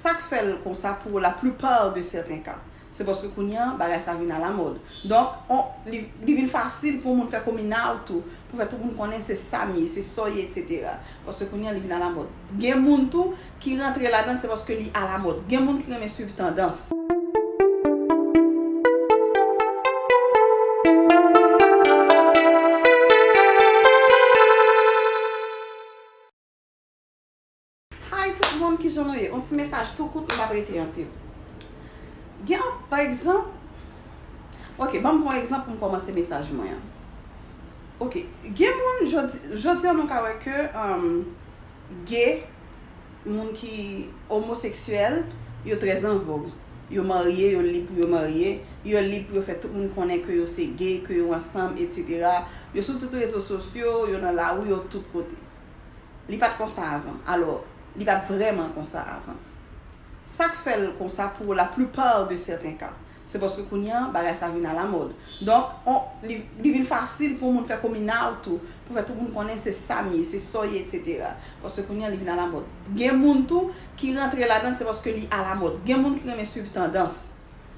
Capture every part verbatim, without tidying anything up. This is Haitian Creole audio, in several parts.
Sa k fè l konsa pou la plupart de certains cas, se paske kounye a bagay sa vin alamòd. Donk, on, li, li vin fasil pou moun fè coming out ou, pou fè tout moun konnen se sa m ye, se sa w ye, etsetera. Paske kounye a li vin alamòd. Gen moun tou ki rantre ladan l, se paske li alamòd. Gen moun ki renmen swiv tandans. Hi tout moun, kijan nou ye? Yon ti mesaj tou kout, m p ap rete anpil. Gen, pa egzanp, ok, ban m pran yon egzanp pou m kòmanse mesaj mwen an. Ok, gen moun, jodi, jodi an nou ka wè ke, um, gay, moun ki omoseksyèl, yo trè an vòg. Yo marye, yo lib pou yo marye, yo lib pou yo fè tout moun konnen ke yo se gay, ke yo ansanm, etsetera. Yo sou tout rezo sosyo, yo nan lari, yo tout kote. Li pa t konsa avan. Alò, li pa t vrèman konsa avan. Sa k fè l konsa pou la plupart de certains cas, se paske kounye a bagay sa vin alamòd. Donk, on, li, li vin fasil pou moun fè coming out ou, pou fè tout moun konnen se sa m ye, se sa w ye, etsetera. Paske kounye a li vin alamòd. Gen moun tou ki rantre ladan l, se paske li alamòd. Gen moun ki renmen swiv tandans.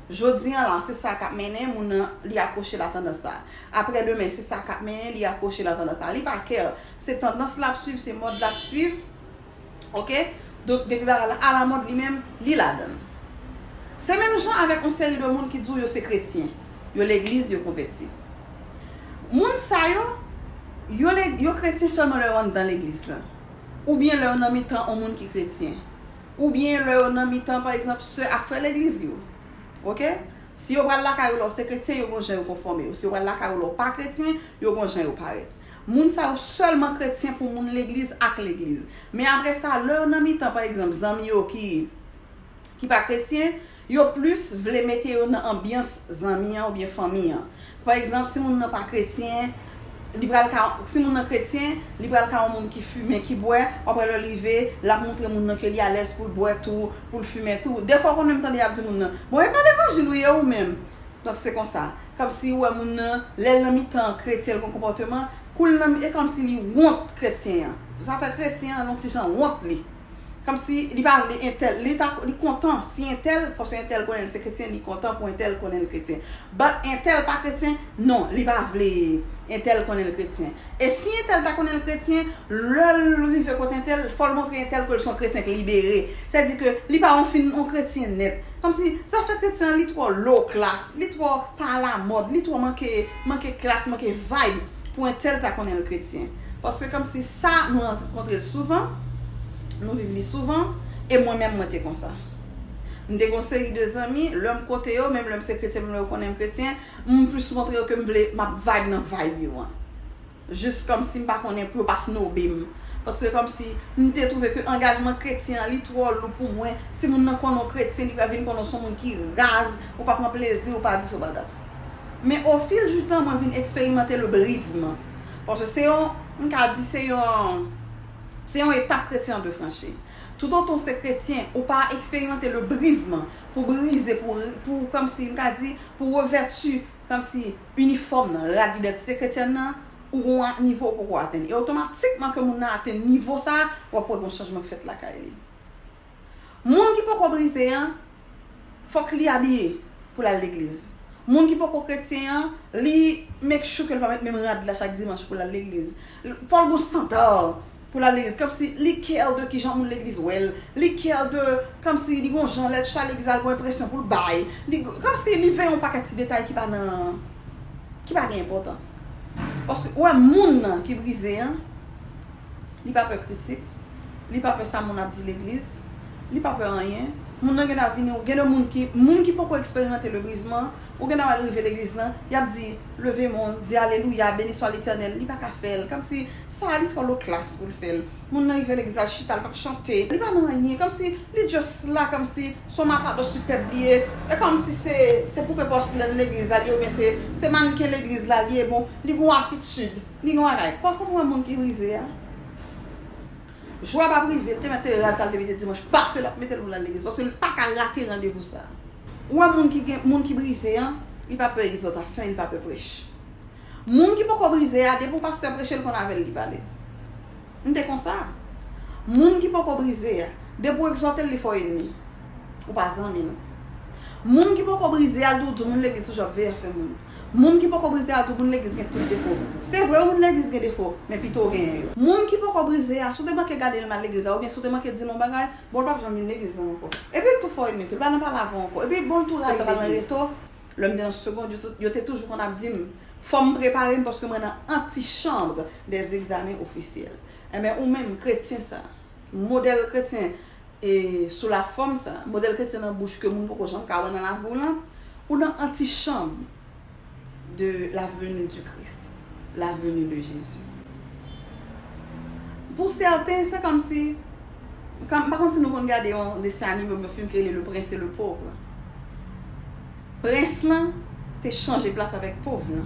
Jodi an la, se sa k ap mennen moun nan, li akwoche la tandans sa. Aprè demen, se sa k ap mennen li akwoche la tandans sa. Li pa care, se tandans l ap swiv, se mòd l ap swiv. Ok? Donk, depi bagay la alamòd li menm, li ladan l. Se menm jan avèk yon seri de moun ki di w yo se kretyen. Yo legliz, yo konvèti. Moun sa yo, yo, le, yo kretyen sèlman lè yo anndan legliz la. Oubyen lè yo nan mitan yon moun ki kretyen. Oubyen lè yo nan mitan, pa egzanp, sè ak frè legliz yo. Ok? Si yo pral lakay ou lè w se kretyen, yo gon jan yo konfòme yo. Si yo pral lakay ou lè w pa kretyen, yo gon jan yo parèt. Moun sa yo sèlman kretyen pou moun legliz ak legliz. Men aprè sa, lè yo nan mitan, pa egzanp, zanmi yo ki, ki pa kretyen, yo plis vle mete yo nan anbyans zanmi an oubyen fanmi an. Pa egzanp, si moun nan pa kretyen, li pral ka, si moun nan kretyen, li pral ka yon moun ki fimen, ki bwè, apre lè l rive, l ap montre moun nan ke li alèz pou l bwè tou, pou l fimen tou. Defwa w konn menm tande y ap di moun nan, "Bon, e pa levanjil ou ye ou menm?" Donk, se konsa. Kòmsi ou wè moun nan, lè l nan mitan kretyen, l gon konpòteman, kou l nan, e kòmsi li wont kretyen an. Sa fè kretyen an, yon ti jan wont li. Kòmsi li pa vle entèl, li ta, li kontan si entèl, paske entèl konnen l se kretyen, li kontan pou entèl konnen l kretyen. But entèl pa kretyen, non, li pa vle entèl konnen l kretyen. E si entèl ta konnen l kretyen, lè l rive kote entèl, fò l montre entèl ke l se yon kretyen k libere. Sètadi ke li pa yon fin, yon kretyen nèt. Kòmsi zafè kretyen an, li twò low class, li twò pa alamòd, li twò manke, manke klas, manke vibe pou entèl ta konnen l kretyen. Paske kòmsi sa, nou rankontre l souvan, nou viv li souvan, e mwen menm, mwen te konsa. M te gon seri de zanmi, lè m kote yo, menm lè m se kretyen, menm lè yo konnen m kretyen, m plis montre yo ke m vle, m ap vibe nan vibe yo an. Jis kòmsi m pa konnen pou yo pa snobe m. Paske kòmsi m te twouve ke angajman kretyen an, li twò lou pou mwen. Si moun nan konnen w kretyen, li pral vin konnen w se yon moun ki raz, ou pa pran plezi, ou pa di sa, ou pa dat. Men au fil du temps, mwen vin eksperimante le brisme. Paske se yon, m ka di se yon, se yon etap kretyen an dwe franchi. Toutotan w se kretyen, ou pa eksperimante le brisme pou brize, pou, pou kòmsi, m ka di, pou revèti, kòmsi inifòm nan, rad idantite kretyèn nan, ou gon a-, nivo ou poko atenn. E otomatikman ke moun nan atenn nivo sa, w ap wè gon chanjman k fèt lakay li. Moun ki poko brize an, fòk li abiye pou l al legliz. Moun ki poko kretyen an, li make sure ke l pa met menm rad la chak dimanch pou l al legliz. Fò l gon estanda pou l al legliz. Kòmsi li care de kijan moun legliz wè l. Li care de, kòmsi li gon jan lè l chita legliz la, l gon enpresyon pou l bay. Li, kòmsi li veye yon pakèt ti detay ki pa nan, ki pa gen enpòtans. Paske ou wè moun nan ki brize an, li pa pè kritik, li pa pè sa moun ap di legliz, li pa pè anyen. Moun nan gen dwa vini, gen de moun ki, moun ki poko eksperimante le brisme, ou gen dwa rive legliz lan, y ap di, "Leve men w, di alelouya, beni swa Letènèl." Li pa ka fè l. Kòmsi sa a, li twò low class pou l fè l. Moun nan rive legliz la, l chita, l p ap chante. Li pa nan anyen. Kòmsi li just la, kòmsi se yon matadò sipèb li ye. E kòmsi se, se poupe pòslèn legliz la li ye, oubyen se, se mannken legliz la li ye. Bon, li gon atitid. Li gon bagay. Pafwa m wè moun ki brize a. Jou a p ap rive, l te mèt te rad sa l te mete dimanch pase, l ap mete l pou l al legliz, paske l pa ka rate randevou sa. Ou wè moun ki gen, moun ki brize an, li pa pè egzòtasyon, li pa pè prèch. Moun ki poko brize a, depi yon pastè preche, l konn avè l li pale. M te konsa. Moun ki poko brize a, depi w egzòte l, li fè w enmi. Ou pa zanmi l. Moun ki poko brize a, l toujou di w moun legliz toujou ap veye afè moun. Moun ki poko brize a, l di w moun legliz gen tout defo. Se vre, wi, moun legliz gen defo, men pito w genyen yo. Moun ki poko brize a, si w te manke gade l mal legliz la, oubyen si w te manke di l yon bagay, bon, l p ap janm vin legliz la ankò. Epi l tou fò ènmi tou, li pa nan pale avè w ankò. Epi bon, l tou rayi legliz. Lè m te nan segond, yo tou, yo te toujou konn ap di m, fò m prepare m paske mwen nan antichambre des examens officiels. Enben, ou menm, kretyen sa, modèl kretyen, e, sou lafòm sa, modèl kretyen nan bouch ke moun poko janm ka wè nan lavi w lan, ou nan antichambre de la venue du Christ, la venue de Jésus. Pou sèten, se kòmsi, m pa konn si nou konn gade yon desen anime oubyen yon fim ki rele Le Prince et le Pauvre. Prens lan te chanje plas avèk pòv lan.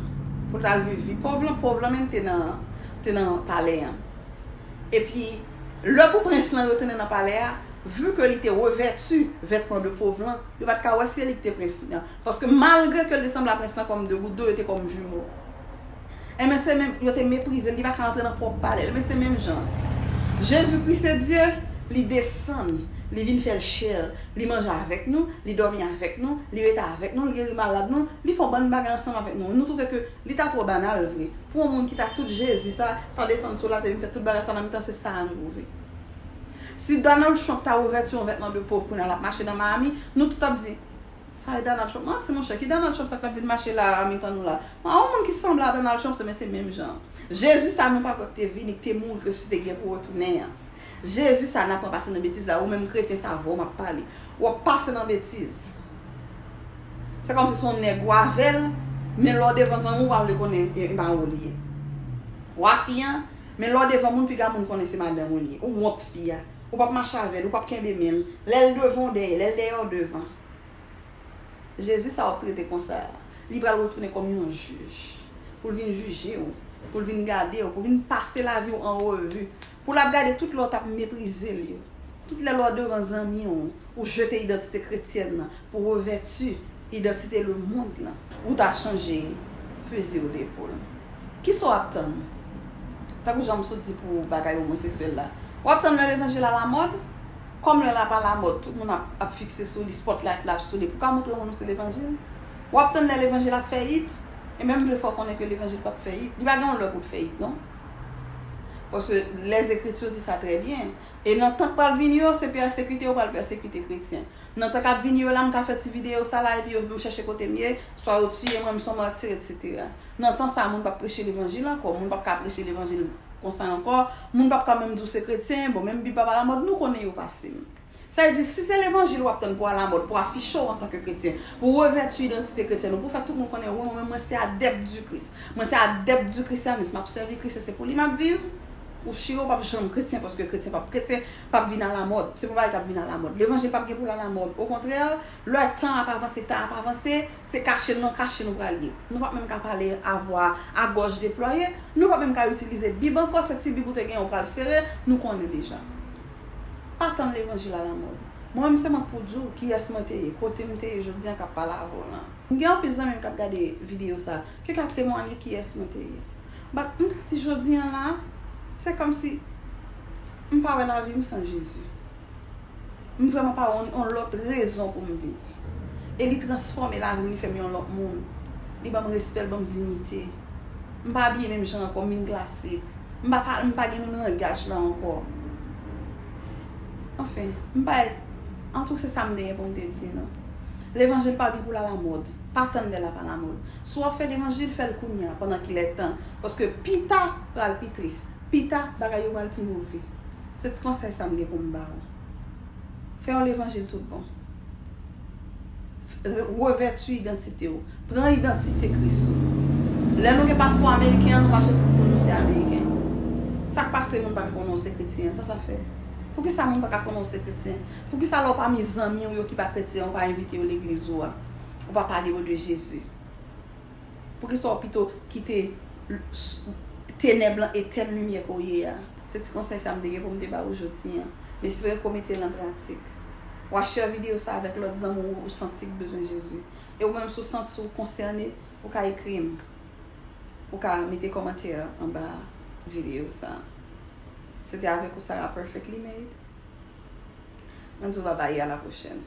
Pou l t al viv vi pòv lan, pòv lan menm te nan, te nan palè an. Epi, lè pou prens lan retounen nan palè a, vi ke li te revèti vètman de pòv lan, yo pa t ka wè se li ki te prens lan. Paske malgre ke l te sanble a prens lan kòm de gout dlo, yo te kòm jimo. Enben, se menm, yo te meprize l, li pa ka antre nan pwòp palè l, men se menm jan. Jezikri se Dye, li desann, li vin fè l chè, li manje avèk nou, li dòmi avèk nou, li rete avèk nou, li geri malad nou, li fè yon bann bagay ansanm avèk nou. Nou twouve ke li ta twò banal vre. Pou yon moun ki ta tout Jezi sa, ta desann sou latè, vin fè tout bagay sa nan mitan, se sa a nou twouve. Si Donald Trump ta revèti yon vètman de pòv kounye a l ap mache nan Miami, nou tout ap di, sa e Donald Trump. Manti, monchè, ki Donald Trump sa k ap vin mache la a mitan nou la? Bon, yon moun ki sanble a Donald Trump, se, men se menm jan. Jezi sa nou pa kwè k te vini, k te mouri, k resisite, k gen pou retounen an. Jezi sa n ap pran pase nan betiz la, ou menm kretyen sa vre w m ap pale. W ap pase nan betiz. Se kòmsi se yon nèg w avè l, men lè w devan zanmi w, w pa vle konnen e, e pa ou li ye. W a fi an, men lè w devan moun, piga moun konnen se madanm ou li ye. Ou wont fi a. Ou p ap mache avè l, ou p ap kenbe men l. Lè l devan w dèyè, lè l dèyè w devan. Jezi sa w ap trete konsa a, li pral retounen kòm yon jij, pou l vin jije w, pou l vin gade w, pou l vin pase lavi w an revi, pou l ap gade tout lè w t ap meprize l yo, tout lè lè w devan zanmi w, ou jete idantite kretyèn nan pou w revèti idantite lemonn lan. Ou ta chanje fizi w de poul. Kisa w ap tann? Tankou jan m sot di pou bagay omoseksyèl la. W ap tann lè levanjil alamòd? Kòm lè l ap alamòd, tout moun ap, ap fikse sou li, spotlight la ap sou li. Pou w ka montre moun ou se levanjil? W ap tann lè levanjil ap fè it? E menm vle fè w konnen ke levanjil p ap fè it. Li pa gen yon lè pou l fè it, non. Paske Lèzekriti di sa trè byen. E nan tan k pral vini yo, se pèsekite yo pral pèsekite kretyen. Nan tan k ap vini yo la, m ka fè ti videyo sa la, epi yo, m chèche kote m ye, swa yo tiye mwen, m se yon mati, etsetera. Nan tan sa a, moun p ap preche levanjil ankò, moun p ap ka preche levanjil konsa ankò, moun p ap ka menm di w se kretyen, bon, menm Bib pa alamòd, nou konnen yo pase m. Sa vle di, si se levanjil w ap tann pou alamòd, pou afiche w antanke kretyen, pou revèti idantite kretyèn ou, pou fè tout moun konnen, wi, mwen menm, mwen se adèp di Kris. Mwen se adèp di kristyanis, m ap sèvi Kris e se pou li m ap viv. Ou chire, w p ap janm kretyen, paske kretyen p ap, kretyen p ap vin alamòd. Se pa yon bagay k ap vin alamòd. Levanjil p ap gen pou l alamòd. Okontrè, lè tan ap avanse, tan ap avanse, se kache l nan kache nou pral ye. Nou p ap menm ka pale a vwa a gòj deplwaye, nou p ap menm ka itilize Bib ankò, se ti Bib ou te genyen ou pral sere, nou konnen deja. Pa tann levanjil alamòd. Mwen menm se mwen k pou di w kiyès mwen te ye, kote m te ye jodi a k ap pale avè w lan. M gen anpil zanmi m k ap gade videyo sa, ki ka temwanye kiyès mwen te ye. But m ka di jodi a la, se kòmsi m pa wè lavi m san Jezi. M vrèman pa wè yon, yon lòt rezon pou m viv. E li transfòme lavi m, li fè m yon lòt moun. Li ban m respè, li ban m diyite. M pa abiye menm jan ankò, m vin klasik. M pa pale, m pa gen menm langaj la ankò. Anfen, m pa, antouka se sa m te gen pou m te di nou. Levanjil pa gen pou l alamòd. Pa tann lè l ap alamòd. Si w ap fè levanjil, fè l kounye a, pandan ki lè tan. Paske pita pral pi tris. Pita, bagay yo pral pi move. Se ti konsèy sa m gen pou m ba w. Fè yon levanjil tout bon. Re-, revèti idantite w. Pran idantite Kris ou. Lè nou gen paspò ameriken an, nou mache pou nou se ameriken. Sa k pase moun pa ka konnen w se kretyen an? Sa sa fè? Poukisa moun pa ka konnen w se kretyen? Poukisa lè w pami zanmi w yo ki pa kretyen, ou pa envite yo legliz ou a? Ou pa pale yo de Jezi? Poukisa w pito kite l-, s-, tenèb lan etèn limyè ke w ye a? Se ti konsèy sa m te gen pou m te ba ou jodi a. M espere ke w mete l an pratik. W a share videyo sa avèk lòt zanmi w ou santi k bezwen Jezi. E ou menm, si w santi w konsène, ou ka ekri m. Ou ka mete kòmantè anba videyo sa. Se te avèk ou, Sarah Perfectly Made. Mwen di w babay, a la pwochèn.